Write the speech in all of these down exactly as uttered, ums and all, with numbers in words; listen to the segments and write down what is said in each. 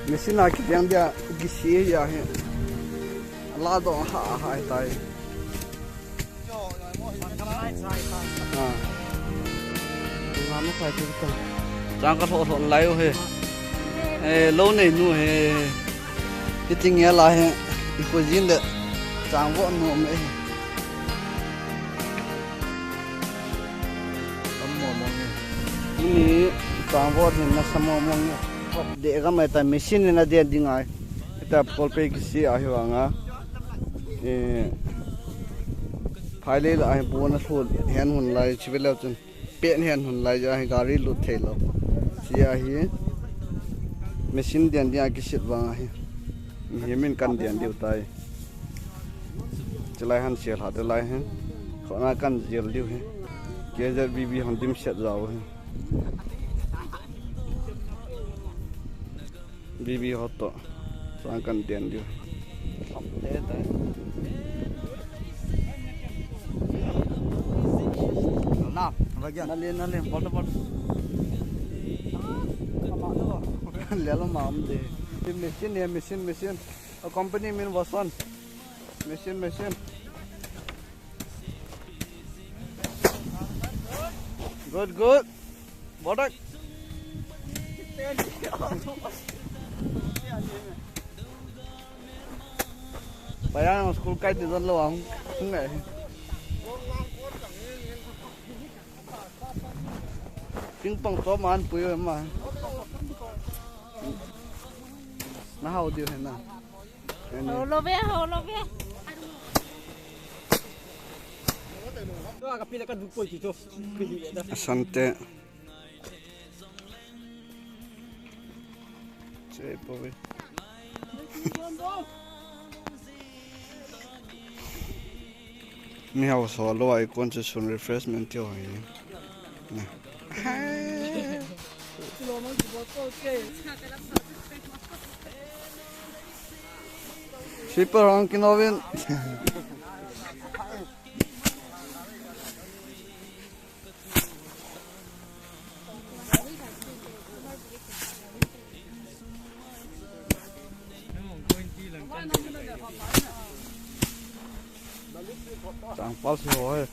Machine a kideng dia kisi ahi. Ala dong ha ha tai. Ah. Nga ma phai tu ta. Chang ka lho lho lai u he. Eh, lou nei nu he. Hiting ya la he. Iko jin de. Chang vo nu me he. Ni chang vo din na samo mo ni. Hop de ga mai ta machine na de ding ai. Hita pol pe kisi ahi vanga. Eh, phai le la ahi bu na lhut hen hun lai chi ve leu chun. Pen hen hun lai ja hi gari lut thei lou. Chi ahi. Machine dian dia kisit vang ahi. Hi min kan dian diu tai. Chilai han sial ha de lai hen. Khona kan jil diu hi. K Z B B han dim set jau hi. B B hot to. Sang kan dian diu. Na, na le, na le, bol, bol. Le lo ma am de. Machine ya, machine, machine. A company min Wason. Machine, machine. Good, good. Bodak. Payang school kai ti don lo ang. Ngai. Ping pong to man pui ma. Na hau diu he na. Ho lo ve, ho lo ve. Asante. Che po ve. Mi hau so lo ai kon che sun refreshment ti ho ni. Na. Sweeper hong kinovin. Changpal si ho he.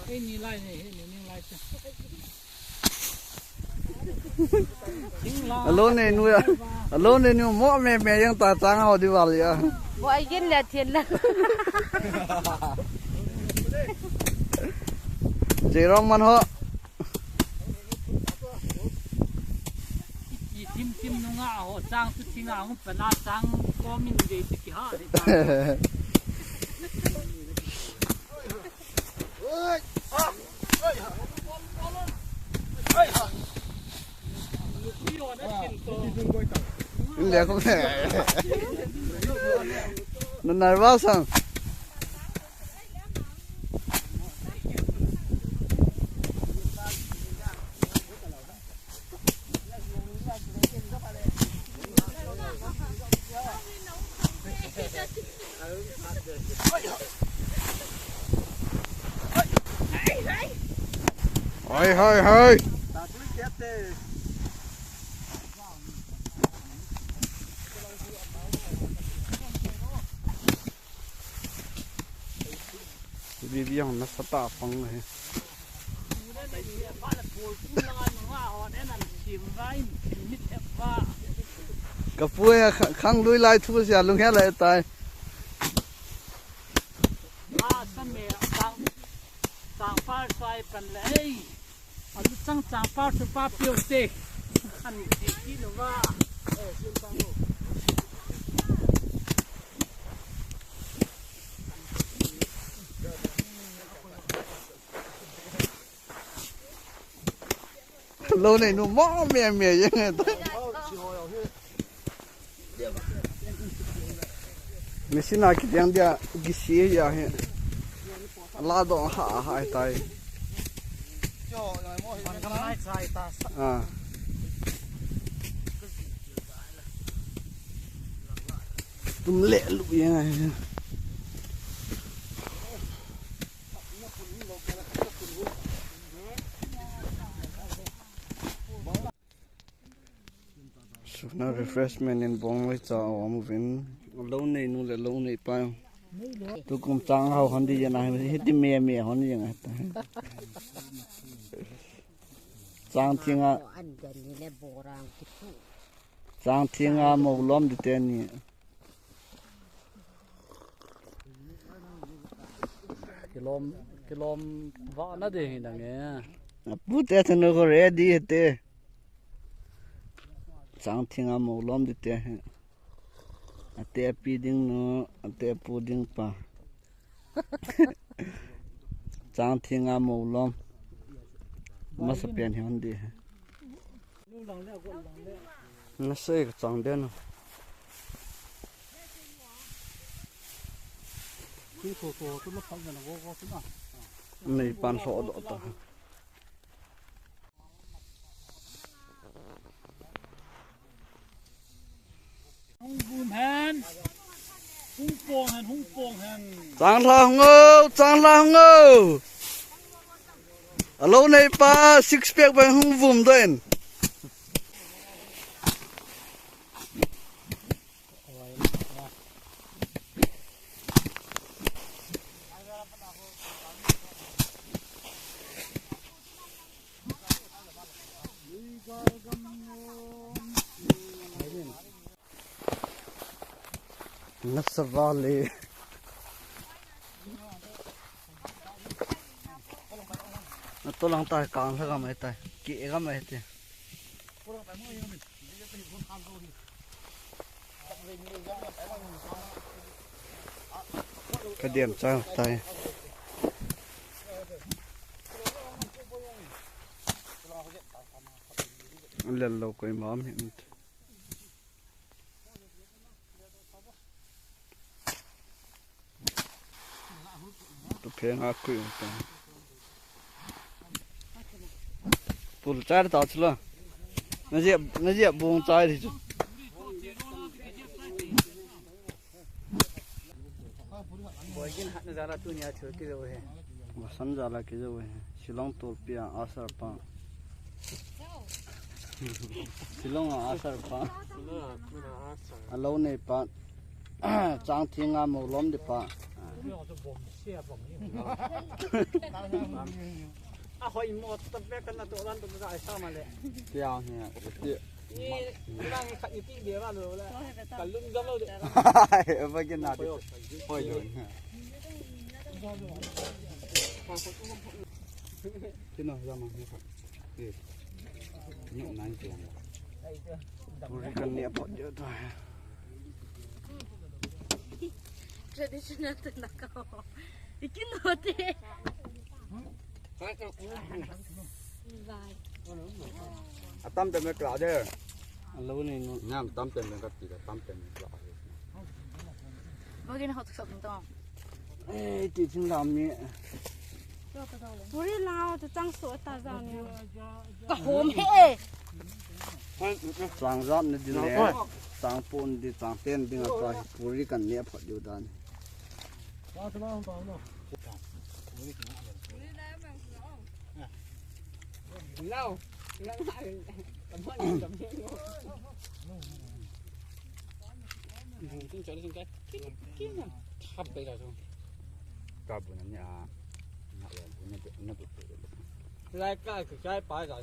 Hei ni lai ni, hei ni, ni lai cha. Alo nei nu ya. Alo nei nu mo me me yang ta chang ho di val ya. Bo ai gen le thien la. Jerong man ho. Ki tim tim nunga ho chang tu tinga hung pala chang ko min de ti ki ha de. Nunai ba sang. Hoi, hoi, hoi. Bibi ang nasa tapang eh. Kapu ya khang lui lai thu sia lung hela tai. Sang par sai pan le ei. Alu chang chang par su pa piu te. An di ki lo va. Lo nei nu mo me me ye. Machine a kideng dia kisi ya he. La do ha ha tai. Ah. Tum le lu yang ai. Suna refreshment in bong le cha om vin. Lo nei nu le lo nei pa. Tukum chang hao hon di jana hiti me me hon jana. Chang thinga. An dan ni le borang kitu. Chang thinga mo lom di teni. Kilom, kilom vana de hi nange. Pute thanu ko ready hete. Chang thinga mo lom di te. Ate pi ding nu, ate pu ding pa. Chang thinga mo lom. Masa pen hi hon di. Na sei ka chang den. Nei pan so do ta. Hung vum hen. Hung pong hen, hung pong hen. Chang la hung o, chang la hung o. Alo nei pa six pack bang hung vum doin. Nasa vale. Na to lang tai kang sa gamai tai. Ki e gamai te. Ka diam chang tai. Lel lo koi mam hin. Tu pheng a kui ta. Pul char ta chula. Na je, na je bung chai di chu. Boy kin hat na jala tu nia chu ki jo he. Wasan jala ki jo he. Shillong Tulpi a asar pa. Shillong a asar pa. Alo nei pa. Chang thinga mo lom di pa. A hoi mo ta pe kan na to ran to ka sa ma le. Tia he. Tia. Ni lang khat ni ti de ra lo le. Ka lun gam lo de. Ba kin na de. Hoi lo. Kino jama ni khat. Yes. Ni nine tia. Puri kan ni apot dia ta. Traditional to na ka. Ikin hote. Atam te me kla de. Alo nei nu. Nyam tam te me ka ti ka tam te me kla. Bagin hot sop to. Eh, ti thing lam ni. Puri lang au tu chang so ta jang ni. Ka hom he. Chang jam ni di le. Chang pon di chang ten ding a ka puri kan ni a phot diu dan. Lao. Lai ka ka chai pa ka.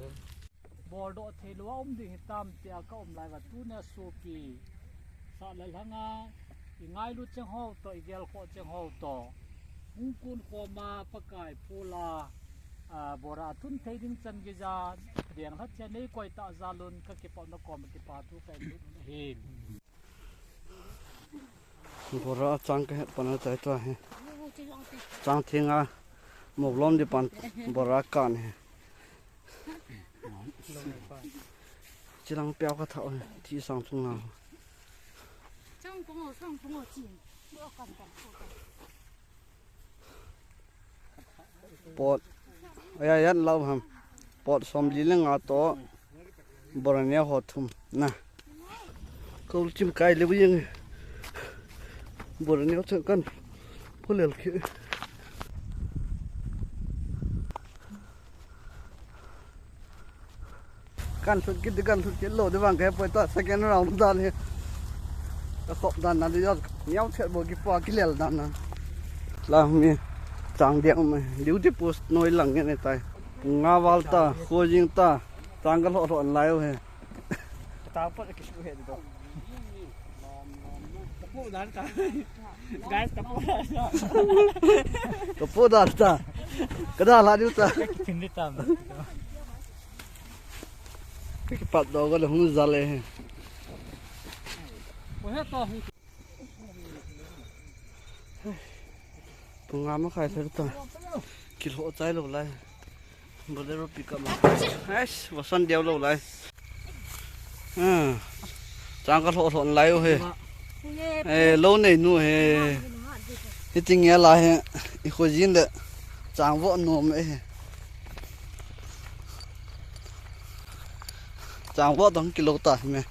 Bol doh thei lou a um ding hitam tia ka um lai va tunia sopi. Sa le lhanga i ngailut cheng ho to, i gel khoh cheng ho to. Hung kun khoma Pakai phu la, a, bora thun thei ding chan gei ja, deng lhat che nei koi ta jal un ka kipah na kom kipa thu ka in lut un ahi. Bora chang ka het pan tai tua hi. Chang thinga mo lom di pan bora kan hi. Chilang piao ka thau hi. Thi sang chung na. Chang pung o, chang pung o chin. Bora kan kan. Pot. Aya, yan lau ham. Pot somli le nga toh. Bora neo ho thum. Na. Kol chim kai le bu yeng. Bora neo chen kan. Pulel ki. Kan thut kit, kan thut kit lou, di vang ka poi ta, second round dan hi. Ka khop dan na, di yot, niau chet bo ki pa, ki lel dan na. La mi, chang diak ma, duty post noi lang nge ne tai. Nga val ta, kho jing ta, chang ka lo lo an lai u he. Ta pot ki su he do. Kapu dan ta. Guys, kapu dan ta. Kapu dan ta. Kada la diu ta. Kakin di tam. Ki pat do ga le hung za le he. Pung nga ma khai thar ta. Kilo chai lo lai. Bolero pickup ma. Ais, vasan deu lo lai. Ah. Chang ka lo lo lai u he. Eh, lo nei nu he. Hiting ya la he. I kho jin le. Chang vo nom e he. Chang vo dong kilo ta me.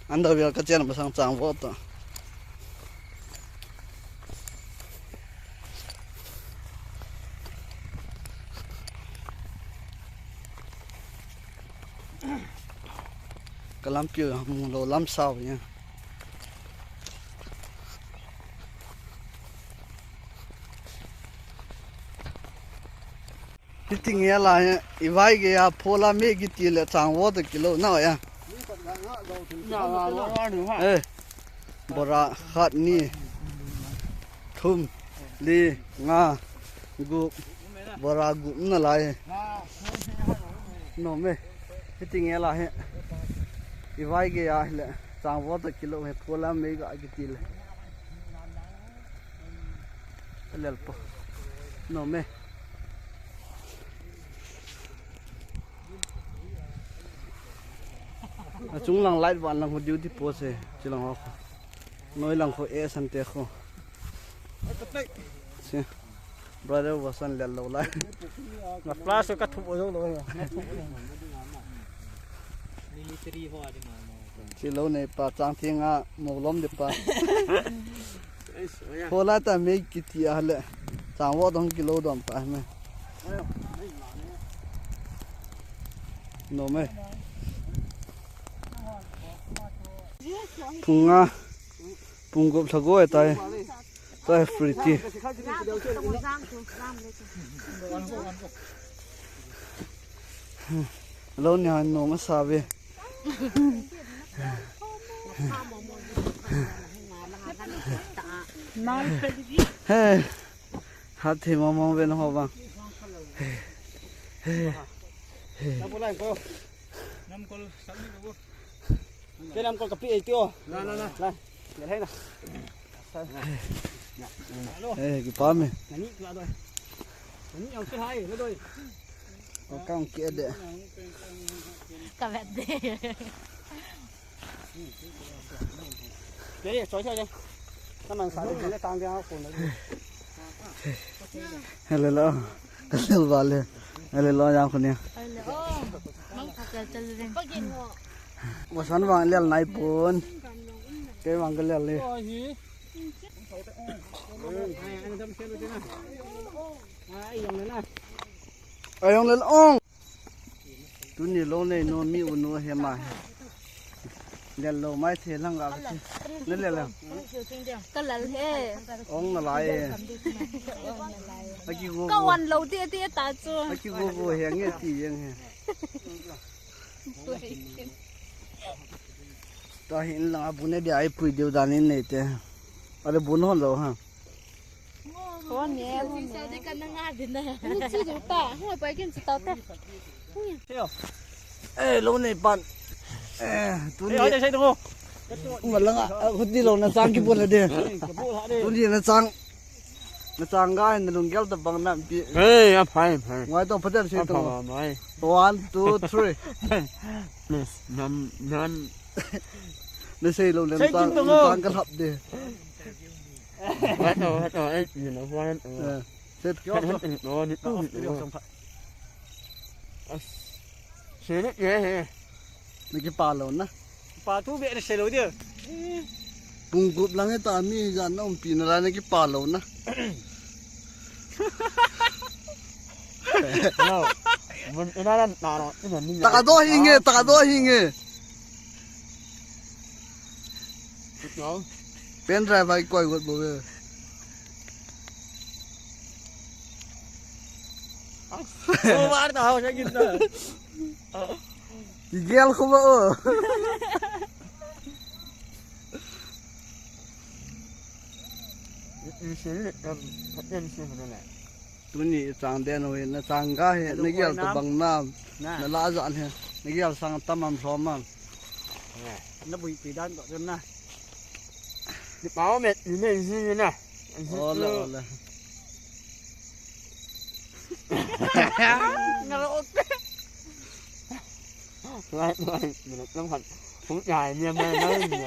Underwear ka chen masang chang vo ta. Ka lampi mu lo lam sao ya. Hiting ya la ya, i vai ge ya phola me kiti le chang vo to kilo na ya. Eh, bora khat ni, thum, li, nga, gup, bora gup na lai. Nom e, hiting ya la he. I vai ge ya le chang vo to kilo he phola me ga kiti le. Lel po. Nom e. A chung lang light van lang ho duty post e. Chi lang ho. Noi lang ho e san te ho. Si. Brother vasan lel lo lai. Na flash ka thup o lo. Military ho a di ma. Chi lo nei pa chang thing a mo lom di pa. Phola ta me kiti a le. Chang vo dong kilo dom pa me. Nom e. Pung nga. Pung gup lha go e tai. Tai free ti. Lo ni han nom asa ve. He. Hat thei mong mong ve na ho vang. He. He. He. Namkol sakni ko. Ke namkol kapi e tio. Na, na, na. Na. Gel hai na. Eh, kipa me. Nani la doi. Nani au ke hai, la doi. Ko kang ke de. Ka vet de. Ke ye, choi choi de. Ka man sa de, ne tang de ha ko na. Hello. Ka lel vale. Hello, yang ko ne. Hello. Mang pha chal chal de. Vasan vang lel nai pon. Kei vang ka lel le. Ayong lel ong. Tuni lo nei nu mi u nu he ma he. Lel lo mai the lang ga ka ti. Ne lel lang. Ka lel he. Ong na lai. Aki go. Ka wan lo ti ti ta chu. Aki go go he nge ti yang he. Ta hin lang a bu ne dia ai pui deu dan in nei te. Ale bu no lo ha. Ko ne. Sa di ka na nga din na. Ni chi du ta. Hu pa kin chi ta ta. Eh, lo nei pan. Eh, tu ni. Eh, sai tu. Malanga, khut di lo na sang ki pon le de. Tu ni na sang. Na chang ga na lunggel ta bang na pi. Hey, a phai, phai. Ngai to phaten sei to. Mai. One, two, three. Nam, nam. Na sei lo le chang, chang ka lhap de. Wa to, wa to, eh, you know, wa to. Tet. Kyo, kyo. No, ni tu, ni tu. Sini ye he. Naki palo na. Pa tu be ni selo dia. Pung gup lang e ta mi jan na umpi na la naki palo na. No. Mun ina na na no. Ina ni. Taka do hinge, taka do hinge. Pen drive ai koi got bo ve. Oh, war ta ho sa git na. Kigel ko ba o. Ni se ni, em, em, se ni na. Tuni chang den ho hi, na chang ga hi, na gel to bang nam. Na la jan hi, na gel sang tam am lhom am. Na bui pi dan to na. Ni pao me, ni me ni na. Ole, ole. Ngarok. Ngai, ngai, ni na kan. Hung ya ni ma na ni.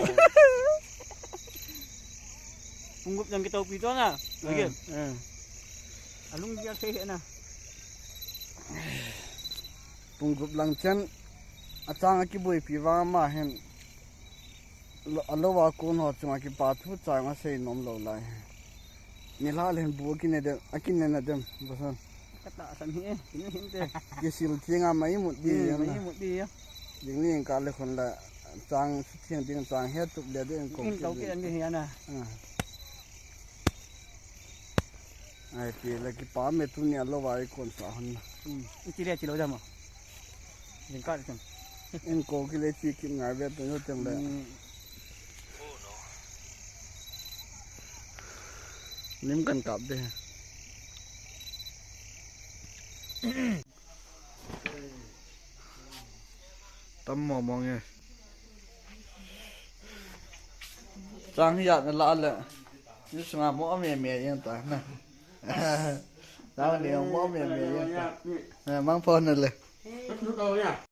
Pung gup jang kito pi to na. Lagi. Eh. Alung dia se na. Pung gup lang chen achang a kiboipi vang ama hin lo, alo a kon ho chunga kipa thu chang a sei nom lo lai. Ni la len bu kine dem, a kine na dem, bosan. Kata san hi, kine hin te. Kisil thiang a mai mut di. Hmm, mai mut di. Ding ni ka le khun la chang thiang ding chang he tup le ding ko. In ko ki an hi ana. Ah. Ai, ti la kipa me tuni a lo vai kon sa hon na. Hmm. Iti le ti lo jama. Jing ka chen. In ko ki le ti ki ngai ve tu no tem le. Hmm. Lim kan kap de. Tam mo mong e. Chang hi ya na la le. Ni sunga mo me me yang ta na. Chang ni mo me me yang ta. Eh, mang pho na le.